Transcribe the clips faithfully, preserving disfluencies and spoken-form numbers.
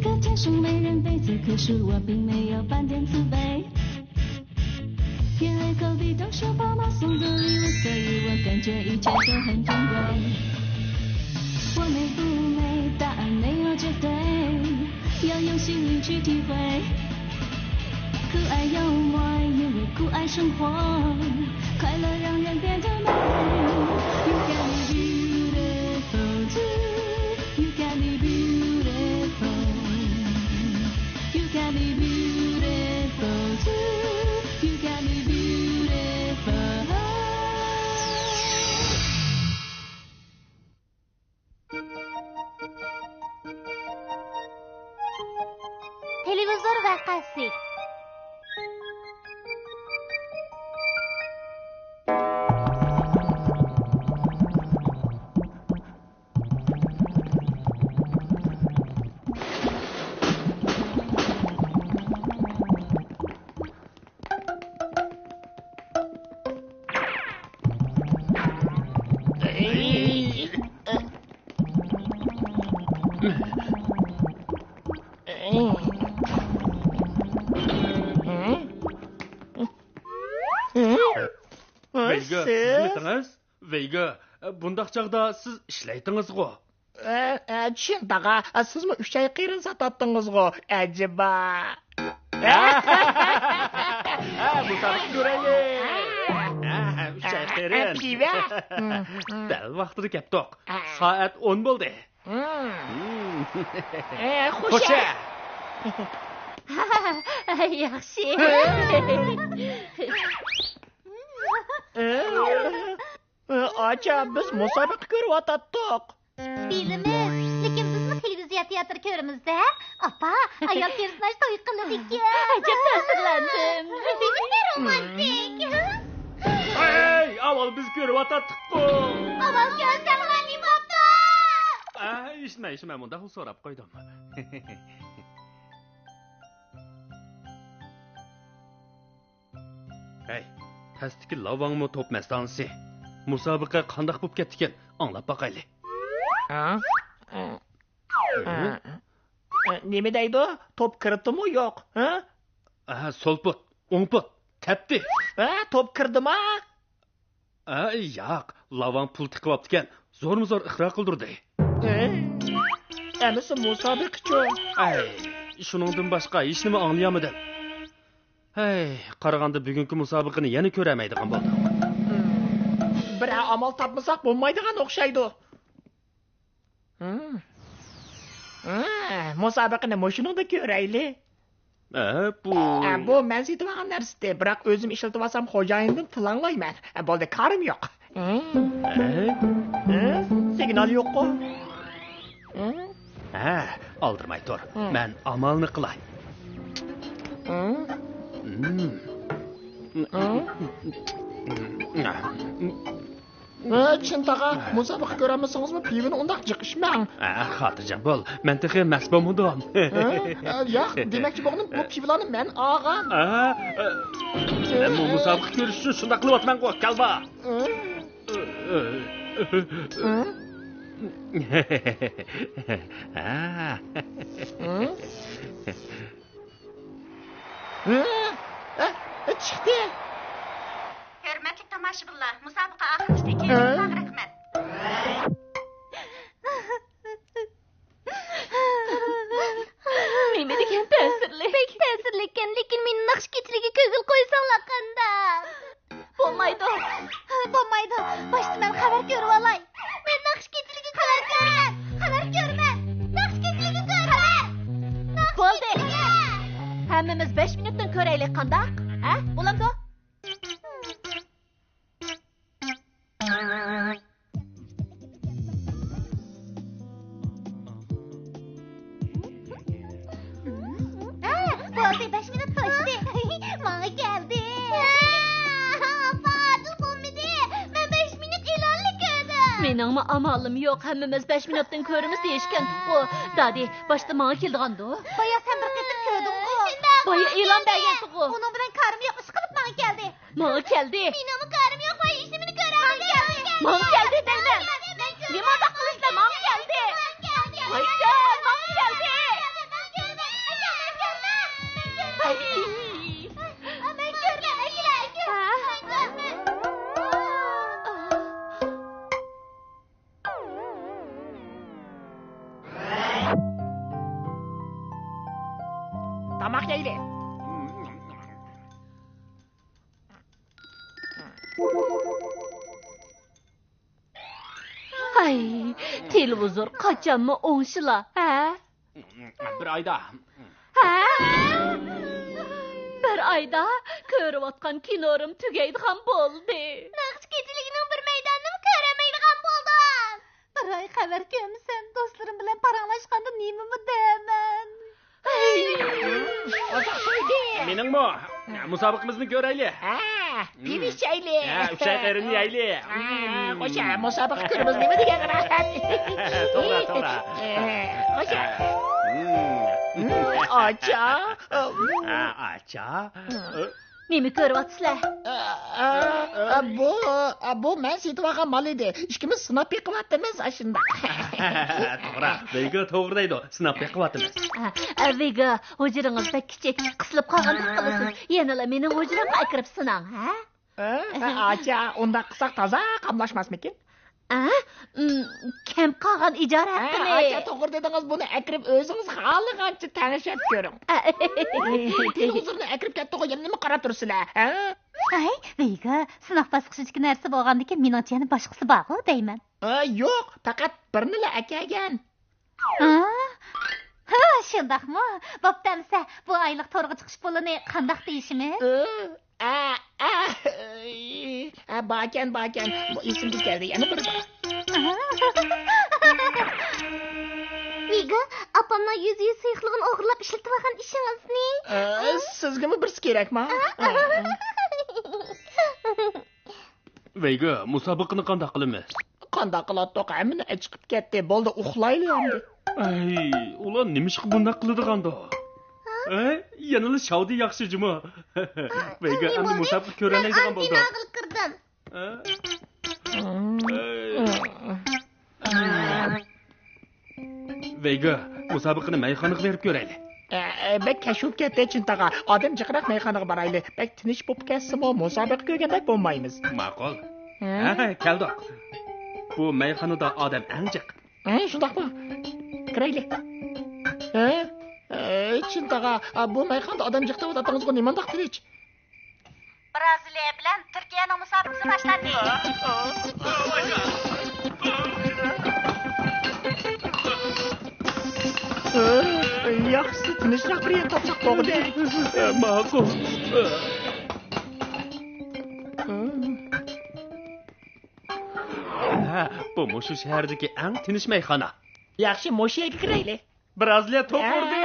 可见树没人背刺，可是我并没有半点自卑。天黑口地都说爸妈送走礼物，所以我感觉一切都很珍贵。我美不美，答案没有绝对，要用心灵去体会。酷爱幽默，因为酷爱生活，快乐让人变得美。You can be beautiful too. You can be beautiful. You can be beautiful too. You can be beautiful. تېلېۋىزور ۋەقەسى. ۋەيگا، سىز؟ خىزمىتىڭىز؟ ۋەيگا، بۇنداق چاغدا سىز ئىشلەيتىڭىزغۇ؟ ئە، ئە، چىن تاغا، سىزمۇ ئۈچ ئاي قېرىن ساتاتتىڭىزغۇ، ئەجەبا؟ ھە، مۇسابىقە كۆرەيلى. ھە، ئۈچ ئاي قېرىن. پىۋە. دەل ۋاقتىدا كەپتۇق. سائەت ئون بولدى. ئە، خوشە. خوشە. ياخشى. ئاچا، بىز مۇسابىقە كۆرۈۋاتاتتۇق. بىلىمىز، لېكىن بىزمۇ تېلېۋىزىيە تىياتىر كۆرىمىز-دە. ئاپا، ئايال پېرسوناژ توي قىلىدىكەن. ئەجەب تەسىرلەندىم. نېمىشقا رومانتىك؟ ھەي، ئاۋۋال بىز كۆرۈۋاتاتتۇققۇ. ئاۋۋال كۆرسەڭلار نېمە بوپتۇ؟ ئە، ئىشمە، ئىشمە، مۇنداقلا سوراپ قويدۇم. ھەي، پەستىكى لاۋاڭمۇ توپ مەستانىسى. مۇسابىقە قانداق بوپ كەتتىكەن، ئاڭلاپ باقايلى. ھە؟ ھە؟ نېمە دەيدۇ؟ توپ كىردىمۇ يوق، ھە؟ ھە، سول پۇت، ئوڭ پۇت، تەپتى. ھە، توپ كىردىما؟ ئە، ياق، لاۋاڭ پۇل تىقىۋاپتىكەن، زورمۇ زور ئىقرار قىلدۇردى. ئەمىسە مۇسابىقىچۇ؟ ئەي، شۇنىڭدىن باشقا ھېچنېمە ئاڭلىيالمىدىم. ھەي، قارىغاندا بۈگۈنكى مۇسابىقىنى يەنە كۆرەلمەيدىغان بولدۇق. بىرەر ئامال تاپمىساق بولمايدىغان ئوخشايدۇ. ھە، مۇسابىقىنى مۇشۇنىڭدا كۆرەيلى. ئە، بۇ ئە، بۇ مەن سېتىۋالغان نەرسىتى، بىراق ئۆزۈم ئىشلىتىۋالسام خوجايىندىن تىل ئاڭلايمەن. ئە، بولدى، كارىم يوق. ئە؟ ئە؟ سىگنال يوققۇ. ئە؟ ھە، ئالدىرىماي تۇر. مەن ئامالنى قىلاي. ھە، چىن تاغا، مۇسابىقە كۆرەلمىسىڭىزمۇ پىۋىنى ئۇنداق جىق ئىچمەڭ. ئە، خاتىرجەم بول، مەن تېخى مەست بولمىدىم. ھە؟ ئە، ياق، دېمەكچى بولغىنىم، بۇ پىۋىلارنى مەن ئالغان. ئە، ئە، مەنمۇ مۇسابىقە كۆرۈش ئۈچۈن شۇنداق قىلىۋاتىمەنغۇ، كالبا. ھە؟ ھە؟ ھە؟ ھە؟ ھە؟ ھە؟ چىقتى. ھۆرمەتلىك تاماشىبىنلار، مۇسابىقە ئاخىرلىشتى. كۆرگىنىڭلارغا رەھمەت. نېمە دېگەن تەسىرلىك. بەك تەسىرلىككەن، لېكىن مېنى ناخشا كېچىلىكىگە كۆڭۈل قويساڭلار قانداق؟ بولمايدۇ. بولمايدۇ. باشتا مەن خەۋەر كۆرۈۋالاي. مەن ناخشا كېچىلىكىگە خەۋەر كۆرىمەن. خەۋەر كۆرىمەن. ناخشا كېچىلىكىگە كۆرىمەن. ناخشا بولدى. كېچىلىكىگە. ھەممىمىز بەش مىنۇتتىن كۆرەيلى، قانداق؟ ھە؟ بولامدۇ؟ ھە، بولدى، بەش مىنۇت توشتى. ماڭا كەلدى. ئاپا، ئادىل بولمىدى. مەن بەش مىنۇت ئېلانلا كۆردۈم. مېنىڭمۇ ئامالىم يوق، ھەممىمىز بەش مىنۇتتىن كۆرىمىز دېيىشكەنتۇققۇ. دادى، باشتا ماڭا كېلىدىغاندۇ؟ بايا سەن بىر قېتىم كۆردۈڭغۇ. شۇنداق. بايا ئېلان بەرگەنتۇققۇ. ئۇنىڭ بىلەن كارىم يوق، ئىشقىلىپ ماڭا كەلدى. ماڭا كەلدى. مېنىڭمۇ كارىم يوق، ۋاي، ھېچنېمىنى كۆرەلمىدىم. ماڭا كەلدى دەيمەن. نېمانداق قىلىسىلەر، ماڭا كەلدى. ۋايجان، ماڭا كەلدى. ئىچەيلى. ھاي، تېلېۋىزور قاچانمۇ ئوڭشىلا، ھە؟ بىر ئايدا. ھە؟ بىر ئايدا كۆرۈۋاتقان كىنورۇم تۈگەيدىغان بولدى. ناخشا كېچىلىكىنىڭ بىر مەيدانىنىمۇ كۆرەلمەيدىغان بولدۇم. بىر ئاي خەۋەر كۆرمىسەم، دوستلىرىم بىلەن پاراڭلاشقاندا نېمىمۇ دەيمەن؟ مېنىڭمۇ. مۇسابىقىمىزنى كۆرەيلى. ھە، پىۋىشەيلى. ھە، ئۈچەي قېرىنى يەيلى. ھە، خوش، ھە، مۇسابىقە كۆرىمىز، نېمە دېگەن راھەت. توغرا، توغرا. خوش. ئاچا. ھە، ئاچا. نېمە كۆرۈۋاتىسىلەر؟ ئا، ئا، ئا، بۇ، ئا، بۇ مەن سېتىۋالغان مال ئىدى. ئىككىمىز سىناپ بېقىۋاتىمىز، ئاشۇنداق. توغرا، ۋېيگا توغرا دەيدۇ، سىناپ بېقىۋاتىمىز. ئا، ئا، ۋېيگا، ھۇجرىڭىز بەك كىچىك، قىسىلىپ قالغاندەك قىلىسىز. يەنىلا مېنىڭ ھۇجرامغا ئەكىرىپ سىناڭ، ھە؟ ئا، ئاچا، ئۇنداق قىلساق تازا قاملاشماسمىكىن؟ ئا، ئىم، كەم قالغان ئىجارە ھە، ھەققىنى. ئاچا، توغرا دېدىڭىز، بۇنى ئەكىرىپ ئۆزىڭىز خالىغانچە تەڭشەپ كۆرۈڭ. ئا، تېلېۋىزورنى ئەكىرىپ كەتتىغۇ، يەنە نېمە قاراپ تۇرىسىلەر، ھە؟ ھەي، ۋېيگا، سىناق باسقۇچىدىكى نەرسە بولغاندىكىن، مېنىڭچە يەنە باشقىسى بارغۇ دەيمەن. ئا، يوق، پەقەت بىرنىلا ئەكەلگەن. ھا؟ ھا، شۇنداقمۇ؟ بوپتۇ ئەمىسە، بۇ ئايلىق تورغا چىقىش پۇلىنى قانداق دېيىشىمىز؟ ئە، ئە، ئە، ئە، باركەن، باركەن. بۇ ئېسىمگە كەلدى، يەنە بىر بار. ۋېيگا، ئاپامنىڭ يۈز يۈز سىيىقلىقىنى ئوغرىلاپ ئىشلىتىۋالغان ئىشىڭىزنى. ئە، سىزگىمۇ بىرسى كېرەكما؟ ئە، ئە. ۋېيگا، مۇسابىقىنى قانداق قىلىمىز؟ قانداق قىلاتتۇق؟ ھەممىنى ئەچىقىپ كەتتى. بولدى، ئۇخلايلى ئەمدى. ئەي، ئۇلار نېمىشقا بۇنداق قىلىدىغاندۇ؟ ھە؟ يەنىلا شاۋدى ياخشى جۇمۇ. ۋېيگا ئەمدى مۇسابىقە كۆرەلەيدىغان بولدى. مەن ئانتىناغىلىق كىردىم. ھە؟ ئەي. ۋېيگا، مۇسابىقىنى مەيخانىغا بېرىپ كۆرەيلى. ئە، ئە، بەك كەچ بولۇپ كەتتى، چىن تاغا. ئادەم جىقراق مەيخانىغا بارايلى. بەك تىنچ بولۇپ كەتسىمۇ، مۇسابىقە كۆرگەندەك بولمايمىز. ماقۇل. ھە؟ ھە، كەلدۇق. بۇ مەيخانىدا ئادەم ئەڭ جىق. ھە، شۇنداقمۇ؟ كىرەيلى. ھە؟ ئە، چىن تاغا، ئا، بۇ مەيخانىدا ئادەم جىق دەۋاتاتتىڭىزغۇ، نېمانداق تىنچ؟ برازىلىيە بىلەن تۈركىيەنىڭ مۇسابىقىسى باشلاندى. ياخشىسى، تىنچراق بىر يەر تاپساق بولغۇدەك. ماقۇل. ھە، بۇ مۇشۇ شەھەردىكى ئەڭ تىنچ مەيخانا. ياخشى، مۇشۇ يەرگە كىرەيلى. برازىلىيە توپ ئۇردى.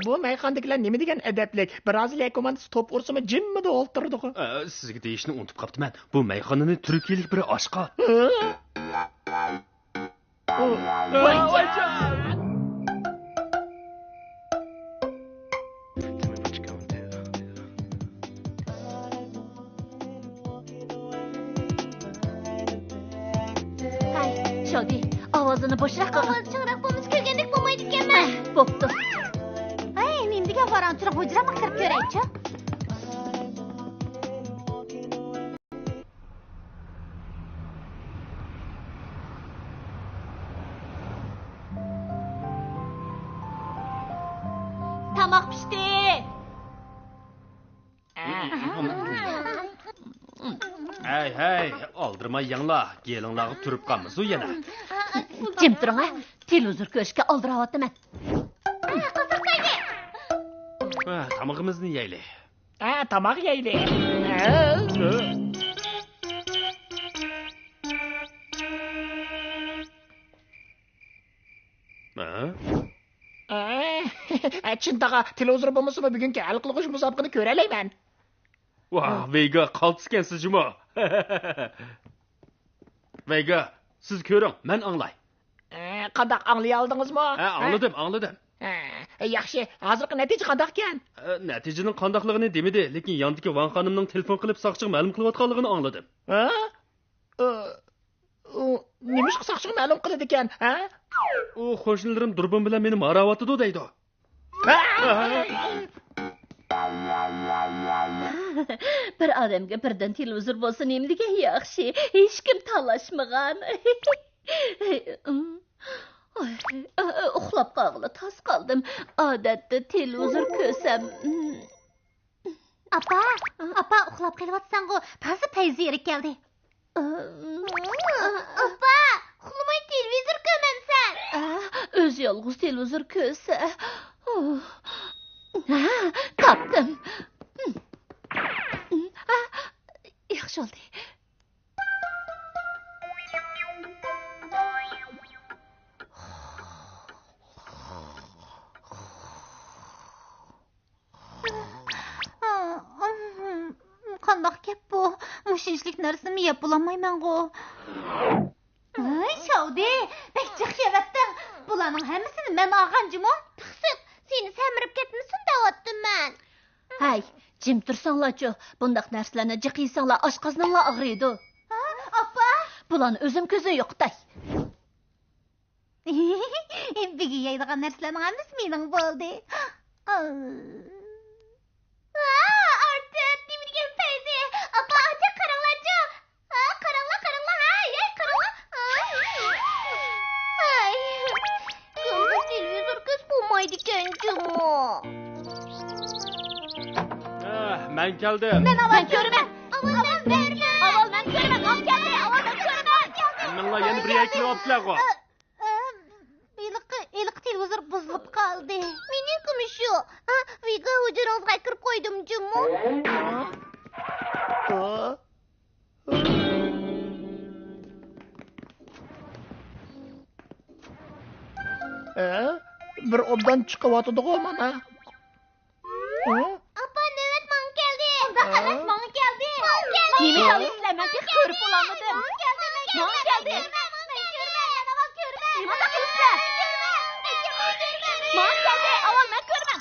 بۇ مەيخانىدىكىلەر نېمە دېگەن ئەدەپلىك. برازىلىيە كوماندىسى توپ ئۇرسىمۇ جىممىدە ئولتۇرىدىغۇ. ئە، سىزگە دېيىشنى ئۇنتۇپ قاپتىمەن. بۇ مەيخانىنى تۈركىيەلىك بىرى ئاچقان. ۋايجان! ھەي، شادى، ئاۋازىنى بوشراق قىلغىن. ئاۋازى چىڭراق بولمىسا كۆرگەندەك بولمايدىكەنمەن. ھە، بوپتۇ. ھەي، نېمە دېگەن ۋاراڭ-چۇرۇڭ، ھۇجرامغا كىرىپ كۆرەيچۇ. تاماق پىشتى. ھەي، ھەي، ئالدىرىماي يەڭلار، گېلىڭلارغا تۈرۈپ قالمىسۇن يەنە. جىم تۇرۇڭ ھە، تېلېۋىزور كۆرۈشكە ئالدىراۋاتىمەن. ھە، تامىقىمىزنى يەيلى. ھە، تاماق يەيلى. ھە؟ ھە، چىن تاغا، تېلېۋىزور بولمىسىمۇ بۈگۈنكى ھەل قىلغۇچ مۇسابىقىنى كۆرەلەيمەن. ۋاھ، ۋېيگا، قالتىسكەنسىز جۇمۇ. ۋېيگا، سىز كۆرۈڭ، مەن ئاڭلاي. ھە، قانداق، ئاڭلىيالدىڭىزمۇ؟ ھە، ئاڭلىدىم، ئاڭلىدىم. ھە، ياخشى، ھازىرقى نەتىجە قانداقكەن؟ ئە، نەتىجىنىڭ قانداقلىقىنى دېمىدى، لېكىن ياندىكى ۋاڭ خانىمنىڭ تېلېفون قىلىپ ساقچىغا مەلۇم قىلىۋاتقانلىقىنى ئاڭلىدىم. ھە؟ ئۇ، ئۇ نېمىشقا ساقچىغا مەلۇم قىلىدىكەن، ھە؟ ئۇ قوشنىلىرىم دۇربۇن بىلەن مېنى ماراۋاتىدۇ دەيدۇ. بىر ئادەمگە بىردىن تېلېۋىزور بولسا نېمە دېگەن ياخشى، ھېچكىم تالاشمىغان. ئاي، ئۇخلاپ قالغىلى تاس قالدىم. ئادەتتە تېلېۋىزور كۆرسەم. ئاپا، ئاپا، ئۇخلاپ قېلىۋاتىسەنغۇ؟ تازا پەيزى ئېرىپ كەلدى. ئاپا، ئۇخلىماي تېلېۋىزور كۆرمەمسەن؟ ئۆزى يالغۇز تېلېۋىزور كۆرسە. ھە، تاپتىم. ياخشى بولدى. قانداق گەپ بۇ؟ مۇشۇنچىلىك نەرسىنىمۇ يەپ بولالمايمەنغۇ. ھەي، شاۋدى، بەك جىق يەۋەتتىڭ. بۇلارنىڭ ھەممىسىنى مەن ئالغان جۇمۇ. پىخسىق، سېنى سەمرىپ كەتمىسۇن دەۋاتتىم مەن. ھەي، جىم تۇرساڭلارچۇ، بۇنداق نەرسىلەرنى جىق يېسەڭلار ئاشقازىنىڭلار ئاغرىيدۇ. ھە، ئاپا؟ بۇلارنى ئۆزۈم كۆزۈم يوقىتاي. بۈگۈن يەيدىغان نەرسىلەرنىڭ ھەممىسى مېنىڭ بولدى. ۋا، ئارتىپ، نېمە دېگەن پەيزى! ئاپا، ئاچا قاراڭلارچۇ! ھا، قاراڭلار، قاراڭلار، ھەي، ھەي، قاراڭلار! ھاي، ھاي. كۈندۈز تېلېۋىزور كۆرسە بولمايدىكەن جۇمۇ. ئە، مەن كەلدىم. مەن ئاۋۋال كۆرىمەن. ئاۋۋال مەن كۆرىمەن. ئاۋۋال مەن كۆرىمەن. ماڭا كەلدى. ئاۋۋال مەن كۆرىمەن. ھەممىڭلار يەنە بىر يەرگە كېلىۋاپسىلەرغۇ. ئە، ھېلىقى، ھېلىقى تېلېۋىزور بۇزۇلۇپ قالدى. مېنىڭكىمۇ شۇ. ھە، ۋىگا ھۇجرىڭىزغا كىرىپ قويدۇم جۇمۇ. ئە، بىر ئوبدان چىقىۋاتىدىغۇ مانا. ھە؟ ئاپا، نۆۋەت ماڭا كەلدى. ئۇنداق ئەمەس، ماڭا كەلدى. ماڭا كەلدى. نېمە قىلىسىلەر؟ مەن تېخى كۆرۈپ بولالمىدىم. ماڭا كەلدى، ماڭا كەلدى. مەن كۆرىمەن، مەن كۆرىمەن. نېمانداق قىلىسىلەر؟ ماڭا كەلدى، ئاۋۋال مەن كۆرىمەن.